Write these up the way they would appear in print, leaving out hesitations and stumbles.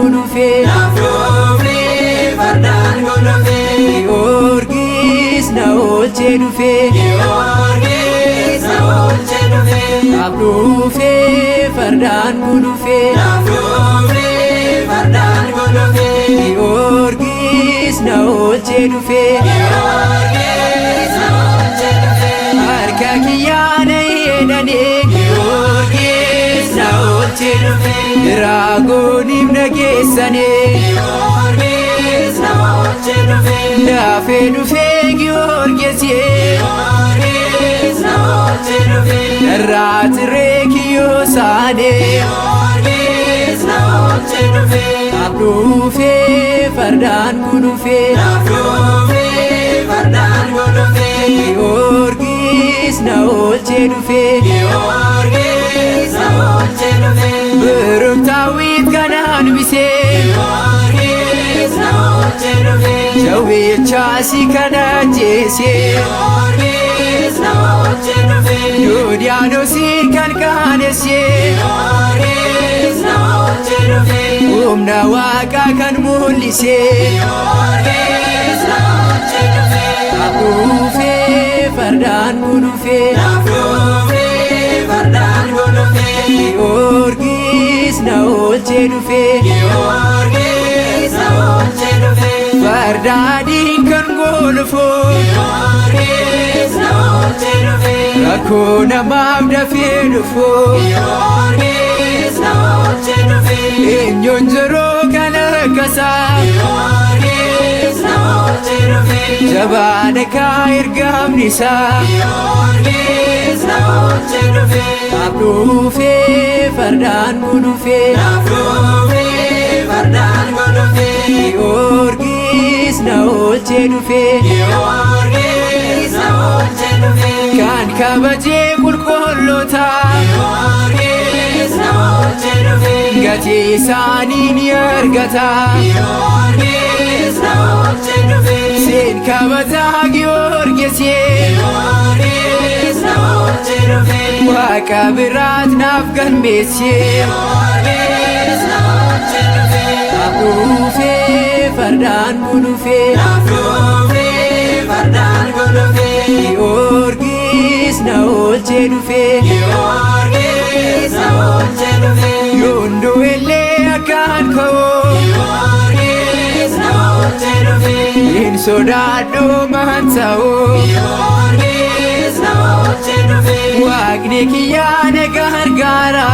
gulufee. Naaf dhufee fardaan golofee. Giyoorgis na oolchee dhufee. Giyoorgis na oolchee dhufee. Naaf dhufee fardaan gulufee. Naaf dhufee fardaan golofee. Giyoorgis na oolchee dhufee. Giyoorgis na oolchee dhufee. Harka kiyyaana hidhanii Giyoorgis na oolchee dhufee. Diraagooniif na geessanii. Giyoorgis na oolchee dhufee. Daafee dhufee Giyoorgis Giyoorgis na oolchee dhufee. Irraa tiree kiyyoo saanee. Giyoorgis na oolchee dhufee. Naaf dhufee fardaan gulufee. Naaf dhufee fardaan golofee. Giyoorgis na oolchee dhufee. Giyoorgis na oolchee dhufee. Biruktaawit kanaan bisee. Giyoorgis na oolchee dhufee. Jawweechaasi kana ajjeesee. Giyoorgis na oolchee dhufee. Yoodiyaanoosii kan qaanessee. Giyoorgis na oolchee dhufee. Humna waaqaa kan mul'isee. Giyoorgis na oolchee dhufee. Naaf dhufee fardaan gulufee. Naaf dhufee fardaan golofee. Giyoorgis na oolchee dhufee. Giyoorgis na oolchee dhufee. Farda adiin kan gulufu. Giyoorgis na oolchee dhufee. Rakkoo namaaf dafee dhufu. Giyoorgis na oolchee dhufee. Eenyuun jiruu kan akkasaa. Giyoorgis na oolchee dhufee. Jabaadha kaa ergamni isaa. Giyoorgis na oolchee dhufee. Naaf dhufee fardaan gulufee. Naaf dhufee fardaan golofee. Giyoorgis na oolchee dhufee. Giyoorgis na oolchee dhufee. Kan kabajee qulqulloota. Giyoorgis na oolchee dhufee. Gatii isaanii ni argata. Giyoorgis na oolchee dhufee. Siin kabajaa Giyoorgis. Giyoorgis na oolchee dhufee. Waaqa biraat naaf galmeessee. Giyoorgis na oolchee dhufee. Naaf dhufee fardaan gulufee. Naaf dhufee fardaan golofee. Giyoorgis na oolchee dhufee. Giyoorgis na oolchee dhufee. Yoon du'ellee akkaan ka'u. Giyoorgis na oolchee dhufee. Hin sodaadhu maan ta'u. Giyoorgis na oolchee dhufee. Waaqni kiyyaa na gargaara.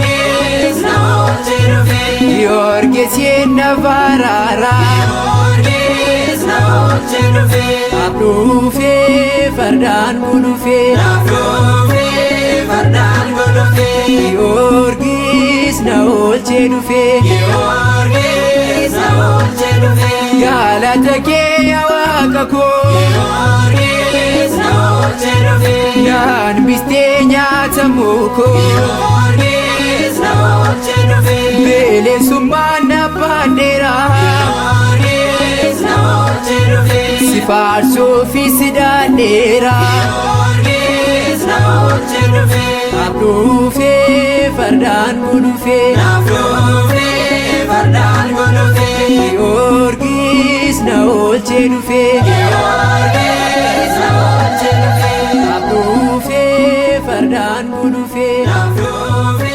Giyoorgis na oolchee dhufee. Giyoorgis na baraara. Giyoorgis na oolchee dhufee. Naaf dhufee fardaan gulufee. Naaf dhufee fardaan golofee. Giyoorgis na oolchee dhufee. Giyoorgis na oolchee dhufee. Galata kee yaa waaqa koo. Giyoorgis na oolchee dhufee. Naan bistee nyaatamuu koo. Giyoorgis na oolchee dhufee. Bilisummaan na baadheera. Giyoorgis na oolchee dhufee. Si faarsuufi si daandheera. Giyoorgis na oolchee dhufee. Naaf dhufee fardaan gulufee. Naaf dhufee fardaan golofee. Giyoorgis na oolchee dhufee. Giyoorgis na oolchee dhufee. Naaf dhufee fardaan gulufee. Naaf dhufee.